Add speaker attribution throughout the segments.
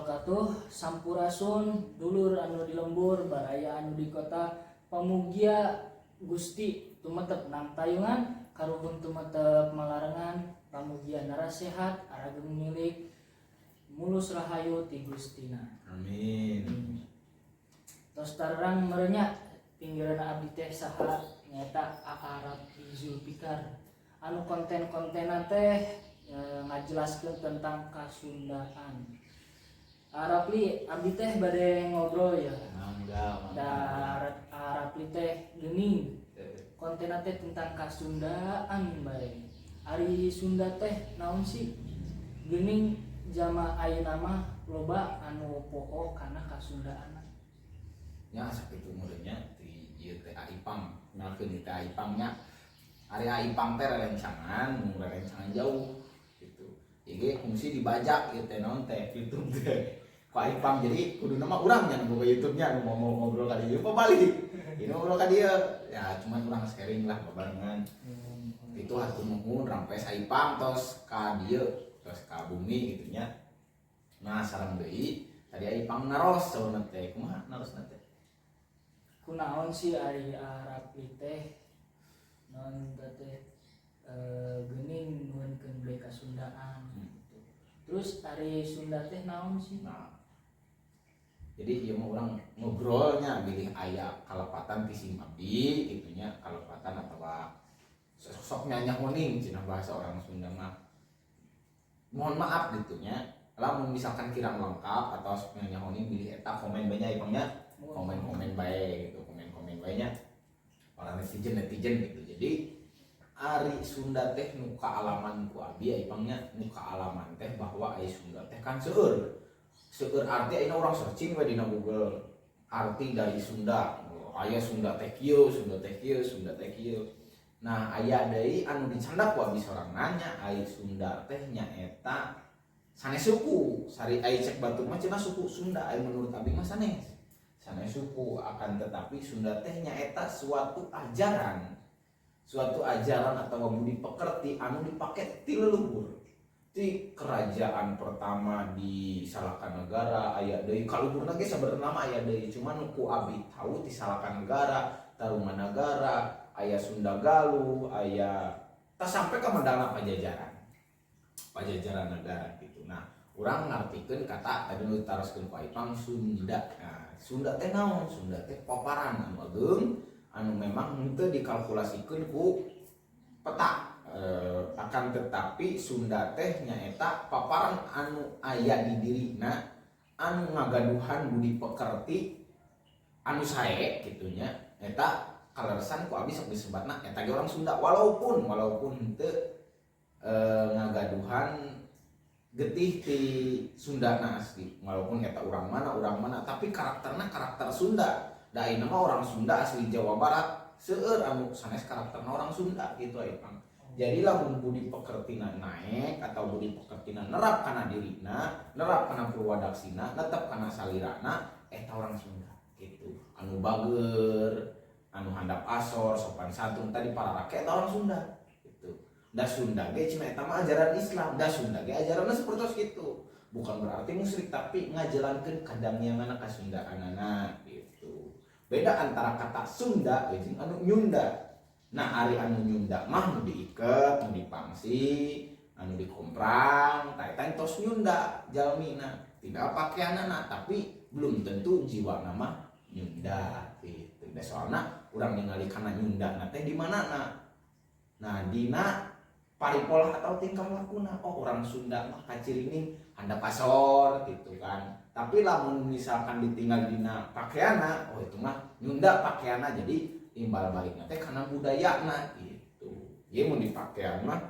Speaker 1: Wabarakatuh. Sampurasun, dulur anu di lembur, baraya anu di kota. Pamugia Gusti tumetep nangtayungan, karuhun tumetep malarengan. Pamugia narasehat, arageng milik, mulus rahayu ti Gustina.
Speaker 2: Amin.
Speaker 1: Tos tarerang meureun nya pinggiran abdi teh saha? Nyaeta Aa Rapli Zulfikar anu konten-kontenan teh ngajelaskeun tentang kasundaan. Aa Rapli, abdi teh bade ngobrol ya.
Speaker 2: Mangga, mangga.
Speaker 1: Da Aa Rapli teh geuning konten teh tentang kasundaan bae. Ari Sunda teh naon sih? Geuning jama ayeuna mah loba anu poho kana kasundaan.
Speaker 2: Ya, sakitu meureun nya di ieu teh Aipang, kenalkeun ieu teh Aipang nya. Ari Aipang teh rerencangan, nu rerencangan jauh gitu. Ieu ge fungsi dibajak ieu teh, naon teh, YouTube teh. Ku Aipang, jadi kudu nama urang nya nu boga YouTube nya, nu mau ngobrol ka dieu balik. Ini ngobrol ka dieu. Ya, cuman urang sharing lah babarengan. Itu hatur nuhun rampes Aipang tos ka dieu, tos ka bumi gitu nya. Nah, sareng deui tadi Aipang naros saurna teh, kumaha narosna teh?
Speaker 1: Kunaon sih ari Rapli teh non teh geuning nuhunkeun bae kasundaan gitu. Terus ari Sunda teh naon sih?
Speaker 2: Nah, jadi ieu mah urang ngobrolnya bilih aya kalepatan ti sim abdi gitu nya, kalepatan atawa sok nyanyahoning cenah bahasa orang Sunda mah. Mohon maaf gitu nya, lamun misalkan kirang lengkap atau sok nyanyahoning, bilih eta komen banyak ipangnya, komen-komen bae gitu, komen-komen bae nya para netizen netizen gitu. Jadi ari Sunda teh nu kaalaman ku abi ya ipangnya, nu kaalaman teh bahwa ari Sunda teh kan seueur seueur arti. Ayeuna urang searching we dina Google arti dari Sunda. Oh, aya Sunda teh kieu, Sunda teh kieu, Sunda teh kieu. Nah, aya deui anu dicandak ku abi sorangan nya, ari Sunda teh nyaeta sanes suku. Sari ai cek batur mah cenah suku Sunda, ai menurut abi mah sanes sanes suku. Akan tetapi Sunda teh nyaeta suatu ajaran, suatu ajaran atau budi pekerti anu dipake ti leluhur, ti kerajaan pertama di Salakanegara. Aya deui kaluhurna ge sabenerna mah, aya deui, cuman ku abi tahu ti Salakanegara, Tarumanagara, aya Sunda Galuh, aya tas sampai ke Mandala Pajajaran, Pajajaran negara gitu. Nah, urang ngartikeun kata tadi nu ditaroskeun ku Aipang, Sunda. Nah, Sunda teh naon? Sunda teh paparan anu ageung anu memang henteu dikalkulasikeun ku peta. Akan tetapi Sunda teh nyaeta paparan anu aya di dirina anu ngagaduhan budi pekerti anu sae gitu nya. Eta kaleresan ku abi sok disebatna eta ge orang Sunda, walaupun walaupun henteu ngagaduhan getih ti Sundana asli, walaupun eta urang mana, tapi karakterna karakter Sunda. Da ayeuna mah orang Sunda asli Jawa Barat seueur anu sanes karakterna orang Sunda gitu aya pang. Jadi lamun budi pekertina naik atau budi pekertina nerap kana dirina, nerap kana purwadaksina, netep kana salirana, eta orang Sunda gitu. Anu bager, anu handap asor, sopan santun tadi para rakyat, eta orang Sunda gitu. Da Sunda ge cenah eta mah ajaran Islam, da Sunda ge ajaranna seperti gitu. Bukan berarti musyrik, tapi ngajalankeun kadangyangan kasundaanana gitu. Beda antara kata Sunda jeung anu Nyunda. Nah, ari anu Nyunda mah nu diiket, nu dipangsi, anu dikomprang, tah eta tos Nyunda jalmina. Tinggal pakaianana, tapi belum tentu jiwa nama Nyunda gitu. Da soalna urang ningali kana Nyunda na teh di mana na? Nah, dina paripolah atau tingkah lakuna. Oh, orang Sunda mah kacirining handap asor gitu kan. Tapi lamun misalkan ditinggal dina pakaiana, oh, itu mah Nyunda pakaiana. Jadi imbal balikna teh karena budayana gitu. Ieu mun di pakaian mah,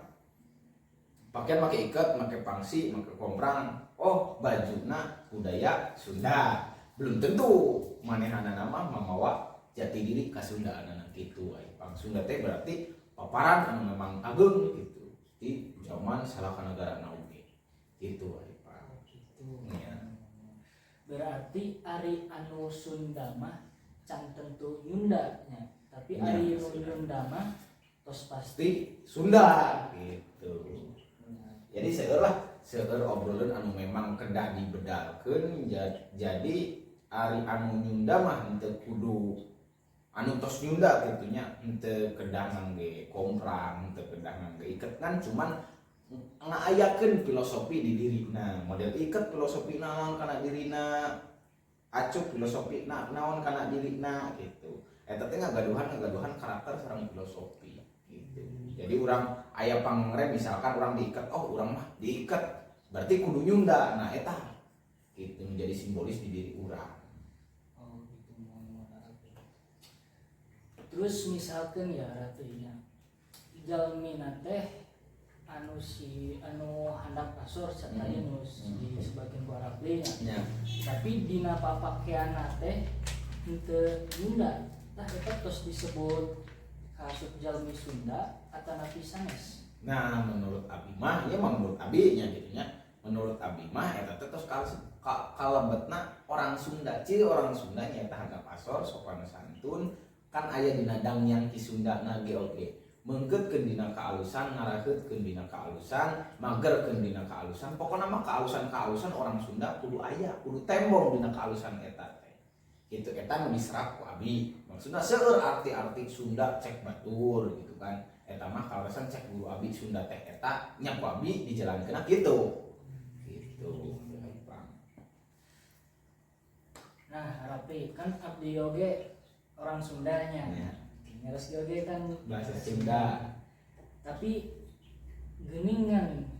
Speaker 2: pakaian make ikat, make pangsi, make komprang. Oh, bajuna budaya Sunda. Belum tentu manehana mah mamawa jati diri kasundaanana gitu. Ai pang Sunda teh berarti paparan anu memang ageung gitu di zaman Salakanegara oge. Gitu ai pang.
Speaker 1: Oh, gitu.
Speaker 2: Iya.
Speaker 1: Berarti ari anu Sunda mah can tentu Nyunda nya. Tapi
Speaker 2: Iya,
Speaker 1: ari nu
Speaker 2: pasti.
Speaker 1: Nyunda mah tos pasti.
Speaker 2: Pasti Sunda gitu. Jadi seueur lah. Seueur obrolan anu memang kedah dibedalkeun. Jadi ari anu nyunda mah henteu kudu anu tos nyunda gitu nya, henteu kedah ngangge komprang, henteu kedah ngangge iket kan, cuman ngaayakeun filosofi di dirina. Model iket filosofi naon kana dirina, acup filosofi naon kana dirina gitu. Eta teh ngagaduhan ngagaduhan karakter sareng filosofi gitu. Jadi urang aya pangrem, misalkan urang diikat, oh urang mah diikat berarti kudu nyunda. Nah, eta gitu menjadi simbolis di diri urang.
Speaker 1: Oh gitu, mohon Ratu. Terus misalkan ya Ratu nya, jalmina teh anu si anu handap asor tadi nu disebutkeun ku Arabli nya. Tapi dina papakean teh henteu nyunda. Tah, eta tos disebut kaasup jalmi Sunda atanapi sanes?
Speaker 2: Nah, menurut abi mah, ya mah menurut abi nya gitu nya. Menurut abi mah eta teh tos kalebetna orang Sunda. Ciri orang Sunda nyaeta handap asor, sopan santun, kan aya dina Dangyang Ki Sunda ge oge. Meungkeutkeun dina kaalusan, ngaraheutkeun dina kaalusan, magerkeun dina kaalusan. Pokona mah kaalusan-kaalusan orang Sunda kudu aya, kudu tembong dina kaalusan eta teh. Gitu eta nu diserap ku abi. Maksudna seueur arti-arti Sunda cek batur gitu kan. Eta mah kaleresan cek guru abi Sunda teh eta nya ku abi dijalankeun gitu. Gitu. Bang.
Speaker 1: Nah, Rapi, kan abdi oge orang Sundanya.
Speaker 2: Ya.
Speaker 1: Ngeres oge kan
Speaker 2: bahasa Sunda.
Speaker 1: Tapi geuningan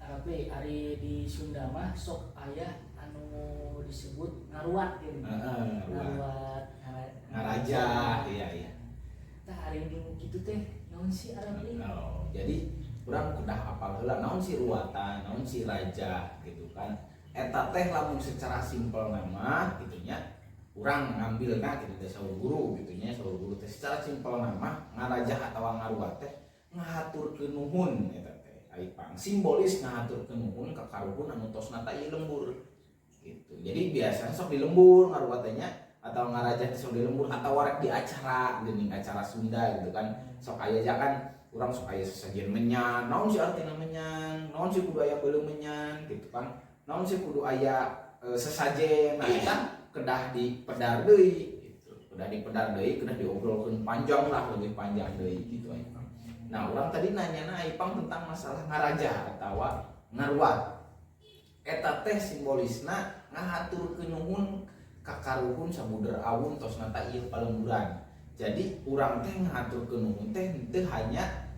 Speaker 1: Rapi, ari di Sunda mah sok aya anu disebut ngaruat gitu.
Speaker 2: Heeh, ngaruat.
Speaker 1: Ngaruat,
Speaker 2: Ngaraja, iya.
Speaker 1: Tah, ari nu kitu teh naon sih, Arapi?
Speaker 2: Oh, jadi urang kudah apal heula naon sih ruatan, naon sih raja gitu kan. Eta teh lamun secara simpel nama gitu nya, urang ngambilna gitu teh saur guru gitu nya, saur guru teh secara simpel nama ngarajah atau ngaruat teh ngahaturkeun nuhun eta teh. Ai pang simbolis ngahaturkeun nuhun ka karuhun anu tos nata ieu lembur gitu. Jadi biasanya sok di lembur ngaruat teh nya, atau ngarajah teh sok di lembur atau warek di acara geuning acara Sunda gitu kan. Sok aya ja kan urang sok aya sesajen menyan. Naon sih artina menyan? Naon sih kudu aya beuleum menyan gitu kan? Naon sih kudu aya sesajen? Nah, eta kedah dipedar deui gitu. Kedah dipedar deui, kedah diobrolkeun panjang lah, lebih panjang deui gitu aya. Nah, urang tadi nanya na Ipang tentang masalah ngarajah atau ngaruat. Eta teh simbolisna ngahaturkeun nuhun ka karuhun sabuder awun tos nata ieu palemburan. Jadi urang teh ngahaturkeun nuhun teh henteu hanya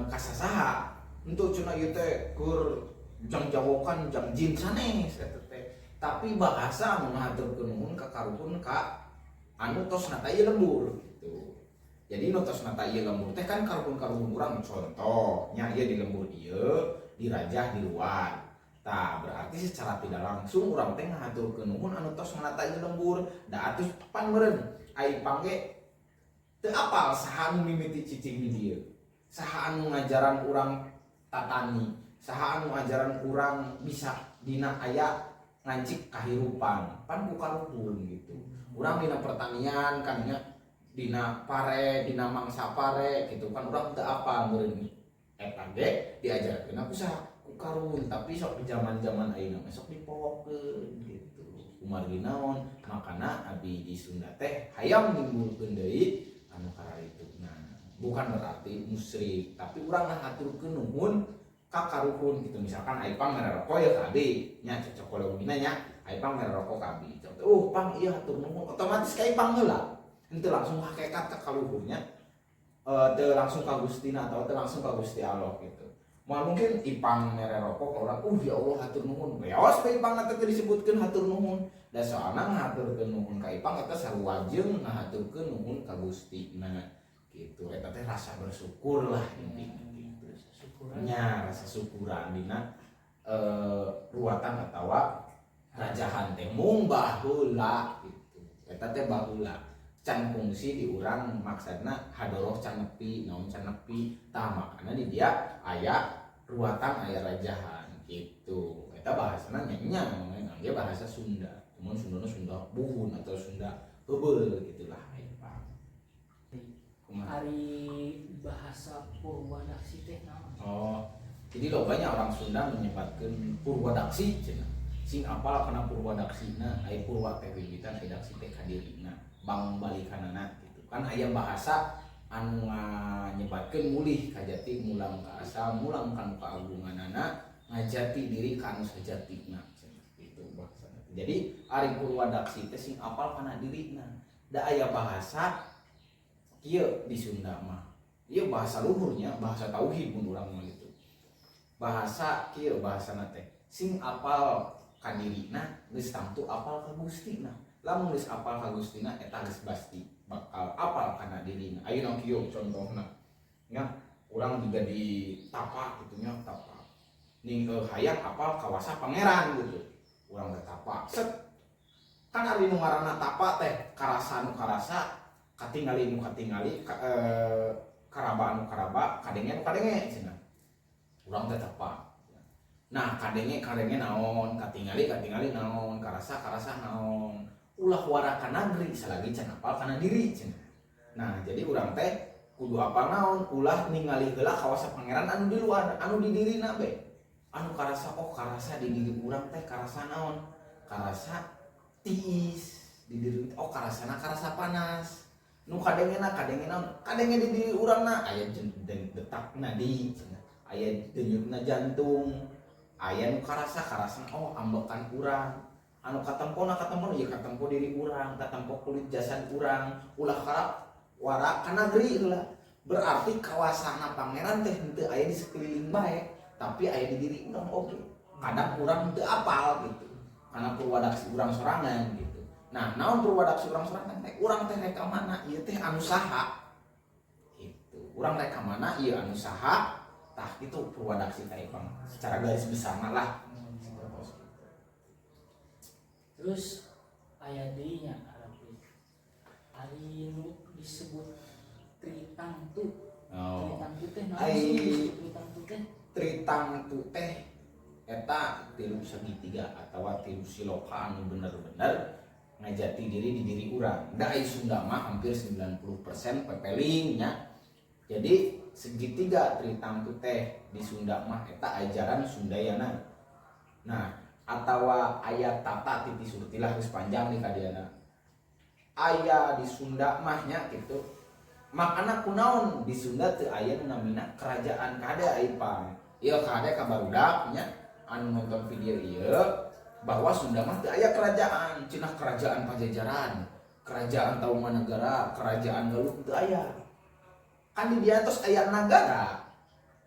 Speaker 2: kasasaha. Henteu cenah ieu teh keur jangjawokan jang jin sanes eta teh. Tapi bahasa anu ngahaturkeun nuhun ka karuhun ka anu tos nata ieu lembur gitu. Jadi nu tos nata ieu lembur teh kan karuhun-karuhun urang, contohnya ieu di lembur ieu dirajah di luar. Tah, berarti secara tidak langsung urang teh ngahaturkeun nuhun anu tos nganata ieu lembur. Da atuh pan meureun ai pangge teu apal saha anu mimiti cicing di dieu. Saha anu ngajaran urang tatani, saha anu ngajaran urang bisa dina aya ngancik kahirupan, pan ku karuhun gitu. Urang dina pertanian kan nya, dina pare, dina mangsa pare gitu kan urang teu apal meureun. Eta ge diajarkeun ku saha? Ku karuhun, tapi sok di zaman-zaman ayeuna mah sok dipohokeun gitu. Kumargi naon? Makana abi di Sunda teh hayang nimbulkeun deui anu kararitu. Nah, bukan berarti musyrik, tapi urang ngahaturkeun nuhun ka karuhun gitu. Misalkan Aipang mere rokok ya ka abi nya, cokologina nya, Aipang mere rokok ka abi. Pang ieu hatur nuhun, otomatis ka Ipang heula. Henteu langsung hakikat ka kaluhurnya, teu langsung ka Gustina atau teu langsung ka Gusti Allah gitu. Moal mungkin Ipang mere rokok ka urang, ya Allah hatur nuhun. Beos we Ipang teh teu disebutkeun hatur nuhun. Da soalna ngahaturkeun nuhun ka Ipang eta sarua jeung ngahaturkeun nuhun ka Gustina gitu. Eta teh rasa bersyukur lah intinya gitu.
Speaker 1: Rasa syukuran.
Speaker 2: Nya, rasa syukuran dina ruatan atawa rajahan teh mung baheula gitu. Eta teh baheula can fungsi di urang, maksudna hadoroh can nepi, naon can nepi. Tah, makana di dia aya ruatan, aya rajahan gitu. Eta bahasana nya nya ngangge bahasa Sunda, cuman Sundana Sunda buhun atau Sunda heubeul gitulah eta. Kumaha?
Speaker 1: Ari bahasa Purwadaksi teh naon?
Speaker 2: Oh, Jadi lobanya orang Sunda menyebatkeun purwadaksi cenah. Sing apal kana purwadaksina, aya purwa teh wiwitan, aya daksi teh kadirina, bang balikanana gitu. Kan aya bahasa anu nyebatkeun mulih kajati, mulang ka asal, mulang ka nu kaagunganana, ngajati diri ka anu sajatina cenah gitu bahasana. Jadi ari purwadaksi teh sing apal kana dirina. Da aya bahasa kieu di Sunda mah. Ieu bahasa luhurnya, bahasa tauhid mun urang mah gitu. Bahasa kieu bahasana teh sing apal ka dirina geus tangtu apal ka Gustina. Lamun geus apal ka Gustina, eta geus pasti bakal apal kana dirina. Ayeuna kieu contohna nya, urang juga di tapa gitu nya, tapa ning hayang apal kawasa Pangeran gitu. Urang teh tapa set kan, ari nu ngaranna tapa teh karasa nu karasa, katingali nu katingali, karaba anu karaba, kadenge nu kadenge cenah. Urang teh tapa. Nah, kadenge kadenge naon, katingali katingali naon, karasa karasa naon. Ulah wara ka nagri salagi can apal kana diri cenah. Nah, jadi urang teh kudu apal naon, ulah ningali heula kawasa Pangeran anu di luar, anu di dirina be. Anu karasa, oh, karasa di diri urang teh karasa naon? Karasa tiis di diri, oh, karasana karasa panas. Nu kadengena kadenge naon? Kadenge di diri urangna aya detak nadi cenah, aya denyutna jantung, aya nu karasa karasa, oh, ambekan urang. Anu katempona katempona ya katempo diri urang, katempo kulit jasad urang. Ulah karap wara ka nagri heula. Berarti kawasana Pangeran teh henteu aya di sekeliling bae, tapi aya di diri urang oge. Kadang urang henteu apal gitu karena purwadaksi urang sorangan gitu. Nah, naon purwadaksi urang sorangan teh? Urang teh rek ka mana ieu teh, anu saha gitu? Urang rek ka mana ieu, anu saha? Tah, itu purwadaksi teh, Bang, secara garis besar lah.
Speaker 1: Terus aya deui nya, Arabi, ari nu disebut tritangtu. Tritangtu teh naon sih disebut tritangtu teh?
Speaker 2: Tritangtu teh eta tilu segitiga atau tilu siloka anu bener-bener ngajati diri di diri urang. Da ai Sunda mah hampir 90% pepeling nya. Jadi segitiga tritangtu teh di Sunda mah eta ajaran Sundayana. Nah, atawa ayat tata titi surtilah, geus panjang di kadiana. Aya di Sunda mah nya gitu. Makana kunaon di Sunda teu aya nu namina kerajaan? Kade ai pang. Ieu kade ka barudak nya anu nonton video ieu, bahwa Sunda mah teu aya kerajaan, cenah kerajaan Pajajaran, kerajaan Tarumanagara, kerajaan Galuh teu aya. Kan di dieu tos aya nagara.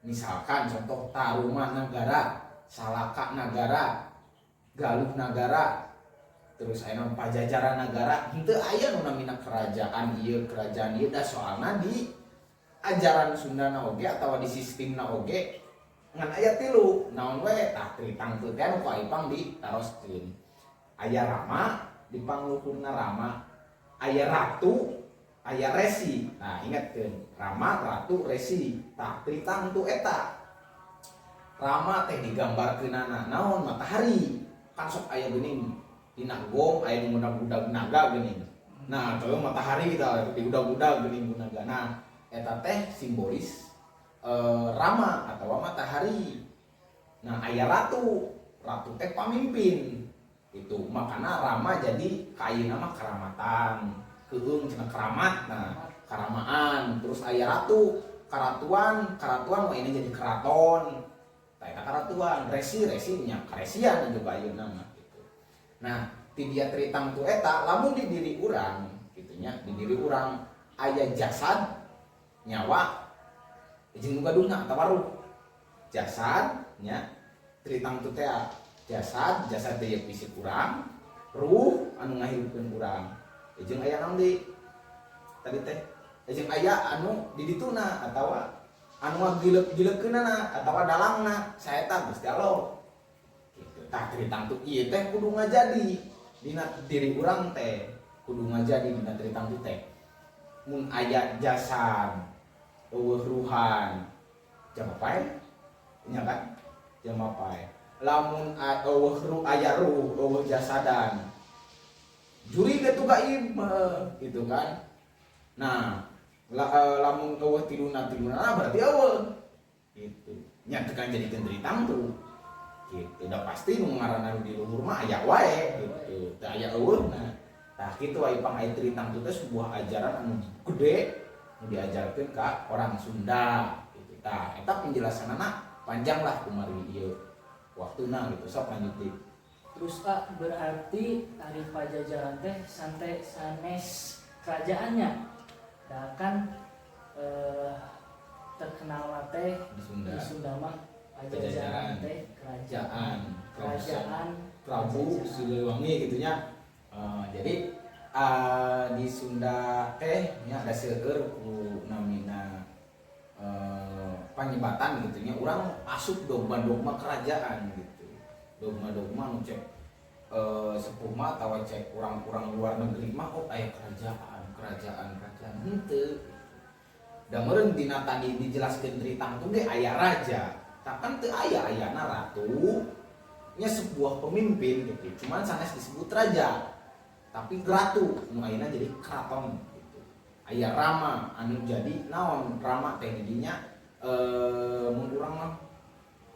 Speaker 2: Misalkan contoh Tarumanagara, Salaka Nagara, Galuh Nagara, terus aya naon, Pajajaran Nagara, henteu aya nu namina kerajaan ieu, kerajaan ieu. Da soalna di ajaran Sunda na oge atawa di sistemna oge ngan aya tilu. Naon we tah tritangtu teh anu ku Aipang ditaroskeun? Aya Rama, di pangluhurna Rama, aya Ratu, aya Resi. Nah, ingatkeun, Rama, Ratu, Resi. Tah, tritangtu eta Rama teh digambarkeunana naon? Matahari. Kan sok aya geuning dina gong aya nu ngudag-udag naga geuning. Nah, teu matahari tah diudag-udag geuning ku naga. Nah, eta teh simbolis Rama atau matahari. Nah, aya ratu, ratu teh pamimpin itu. Makana Rama jadi kayeuna mah karamatan, keung cenah, keramat. Nah, karamaan. Terus aya ratu, karatuan, karatuan mah ini jadi keraton. Tah, eta karatuan. Resi, resi nya karesian juga ayeuna mah gitu. Nah, ti dia tritangtu eta lamun di diri urang gitu nya, di diri urang aya jasad, nyawa, jeung nu gaduhna atawa ruh. Jasad nya, tritangtu teh jasad, jasad teh fisik urang, ruh anu ngahirupkeun urang, jeung aya naon deui tadi teh, jeung aya anu di dituna atawa anu ngagileuk-gileukkeunana atawa dalangna, saeta Gusti Allah gitu. Tah, tritangtu ieu teh kudu ngajadi dina diri urang teh, kudu ngajadi dina tritangtu teh. Mun aya jasad euweuh ruhan, jam pae nya kan, jam pae. Lamun euweuh ruh, aya ruh euweuh jasadan, juri getu gaib gitu kan. Nah, lamun euweuh tiluna tiluna berarti euweuh gitu. Nya teu jadikeun tritangtu gitu. Udah pasti nu ngaranna di luhur mah aya wae gitu, teu aya euweuhna. Tah kitu aya pang aya tritangtu teh sebuah ajaran anu gede nu diajarkeun ka orang Sunda gitu. Tah eta penjelasanana panjang lah kumari ieu waktuna gitu. Sok lanjut di.
Speaker 1: Terus ah, berarti ari Pajajaran teh santai sanes kerajaannya. Da kan terkenal teh
Speaker 2: di Sunda
Speaker 1: di Sunda mah
Speaker 2: Pajajaran.
Speaker 1: Pajajaran teh kerajaan.
Speaker 2: Kerajaan
Speaker 1: Kerajaan
Speaker 2: Prabu
Speaker 1: Pajajaran.
Speaker 2: Siliwangi gitunya. Jadi di Sunda teh nya ada seueur ku namina panyebatan gitu nya, urang asup dogma-dogma kerajaan gitu, dogma-dogma nu cek sepuh mah atawa cek urang-urang luar negeri mah, oh aya kerajaan kerajaan kerajaan, henteu. Da meureun dina tadi dijelaskeun tritangtu ge aya raja, kan teu aya, ayana ratu nya, sebuah pemimpin gitu, cuman sanes disebut raja tapi ratu nu ayeuna jadi keraton gitu. Aya rama anu jadi naon rama teh didinya, mun urang mah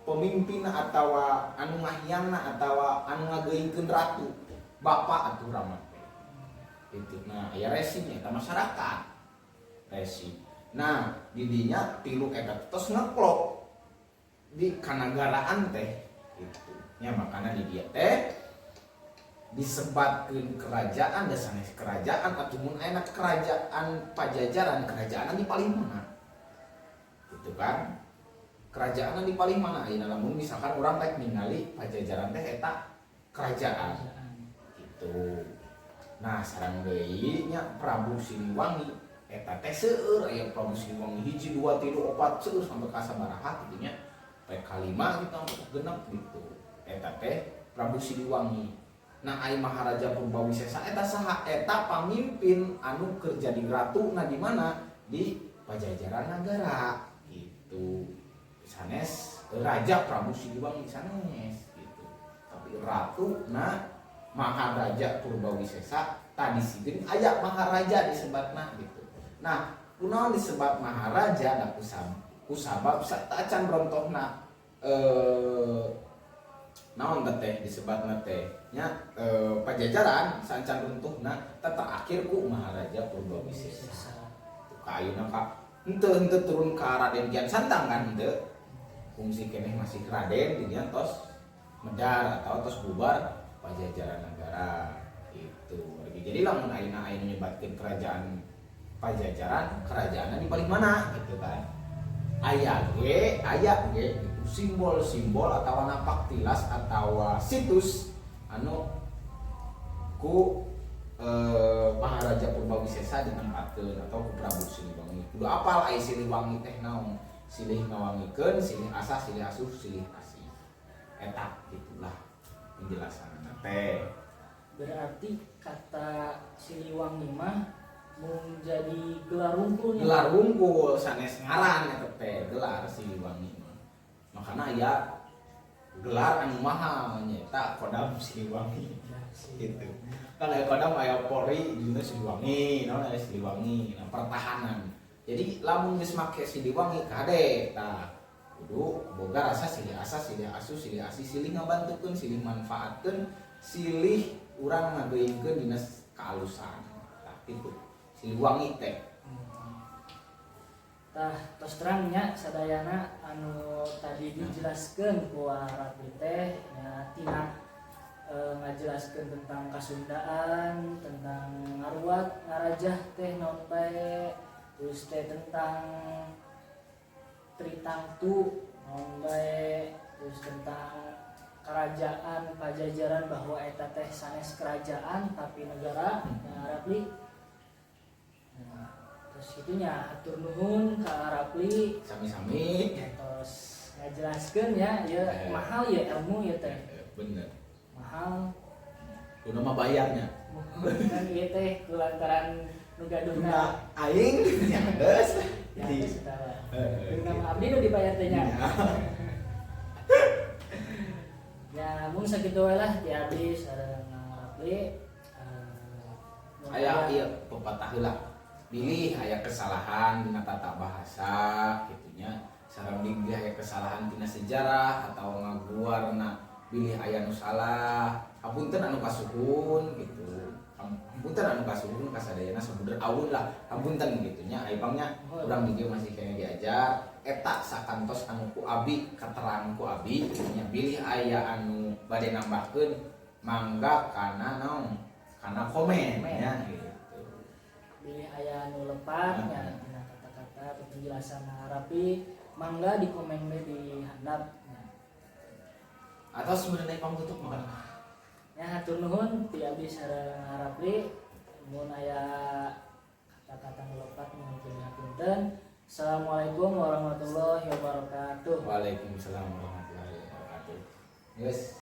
Speaker 2: pemimpin atau anu ngahiangna atau anu ngageuingkeun ratu, bapak atuh rama teh gitu. Nah, aya resi eta masyarakat resi. Nah, didinya tilu eta tos ngeklop di kanagaraan teh gitu nya. Makana di dia teh disebatkeun kerajaan, da sanes kerajaan atuh. Mun ayeuna kerajaan Pajajaran, kerajaan di paling mana gitu kan, kerajaan di paling mana ayeuna lamun misalkan urang rek ningali Pajajaran teh eta kerajaan gitu. Nah, sareng deui nya Prabu Siliwangi eta teh seueur, aya Prabu Siliwangi hiji, dua, tilu, opat, seueur sampai ka sabaraha kitu nya, sampai ka lima gitu, sampai genep gitu. Eta teh Prabu Siliwangi. Nah, ai Maharaja Purbawisesa eta saha? Eta pamimpin anu keur jadi ratu. Nah, di mana? Di Pajajaran Nagara gitu. Sanes Raja Prabu Siliwangi sanes gitu, tapi ratu. Nah, Maharaja Purbawisesa tadi sigin aya Maharaja disebatna gitu. Nah, kunaon disebat Maharaja? Da kusabab saacan rontohna naon teh disebatna teh nya Pajajaran, saacan runtuhna teh terakhir ku Maharaja Purbawisesa. Ka ayeuna ka henteu henteu turun ka Raden Kian Santang kan henteu, fungsi keneh masih Raden dinya tos medar atau tos bubar Pajajaran Negara itu. Jadi lamun ayeuna ayeuna nyebatkeun kerajaan Pajajaran, kerajaannya di paling mana gitu kan. Aya ge, aya ge gitu simbol-simbol atau napak tilas atau situs anu ku Maharaja Purbawisesa ditempatkeun atau ku Prabu Siliwangi. Kudu apal ai Siliwangi teh naon? Silih ngawangikeun, silih asah, silih asuh, silih asih. Eta gitulah penjelasanna teh.
Speaker 1: Berarti kata Siliwangi mah menjadi gelar wungkulnya.
Speaker 2: Gelar wungkul, sanes ngaran eta teh, gelar Siliwangi mah. Makana aya gelar anu mahal nyaeta Kodam Siliwangi.
Speaker 1: Ya,
Speaker 2: Gitu. Kan aya Kodam, aya Polri dina Siliwangi, naon aya Siliwangi, nah pertahanan. Jadi lamun geus make Siliwangi kade tah kudu boga rasa silih asah, silih asuh, silih asih, silih ngabantukeun, silih manfaatkeun, silih urang ngageuingkeun dina kaalusan. Tah kitu. Siliwangi teh.
Speaker 1: Tah, tos terangnya sadayana anu tadi dijelaskeun ku Rafli teh nya, tina ngajelaskeun tentang kasundaan, tentang ngaruat ngarajah teh naon bae, terus teh tentang tritangtu naon bae, terus tentang kerajaan Pajajaran bahwa eta teh sanes kerajaan tapi negara ya Rafli. Nah, terus itunya hatur nuhun ka Rafli.
Speaker 2: Sami-sami.
Speaker 1: Terus ngajelaskeun ya, ya mahal ya ilmu ya teh.
Speaker 2: Bener.
Speaker 1: Mahal.
Speaker 2: Kudu mah bayarnya.
Speaker 1: Kan ieu teh kulantaran nu gaduhna
Speaker 2: Nah, aing nya geus.
Speaker 1: Ya,
Speaker 2: Di
Speaker 1: geus eta lah.
Speaker 2: Eh,
Speaker 1: Nama abdi nu dibayar teh nya.
Speaker 2: Ya.
Speaker 1: Ya, mun sakitu we lah di abdi sareng Rafli. Mun
Speaker 2: Aya ieu pepatah heula. Bilih aya kesalahan dina tata bahasa gitunya. Sareng bilih aya kesalahan tina sejarah atau ngaguarna bilih aya nu salah, hapunten anu kasuhun gitu. Hapunten anu kasuhun kasadayana, sabuder awun lah, hapunten gitu nya. Ari pangnya urang di dieu masih kena diajar. Eta sakantos anu ku abi katerang ku abi gitu nya. Bilih aya anu bade nambahkeun, mangga kana naon, kana komen nya gitu.
Speaker 1: Bilih aya anu lepat nya tina kata-kata atau penjelasan Rapi, mangga di komen we di handap nya.
Speaker 2: Atau sebenarnya pangtutup makan.
Speaker 1: Ya, hatur nuhun ti abdi sareng Rapli. Mun aya kata-kata nu lepat, nyuhunkeun hapunten. Assalamualaikum warahmatullahi wabarakatuh.
Speaker 2: Waalaikumsalam warahmatullahi wabarakatuh. Yes.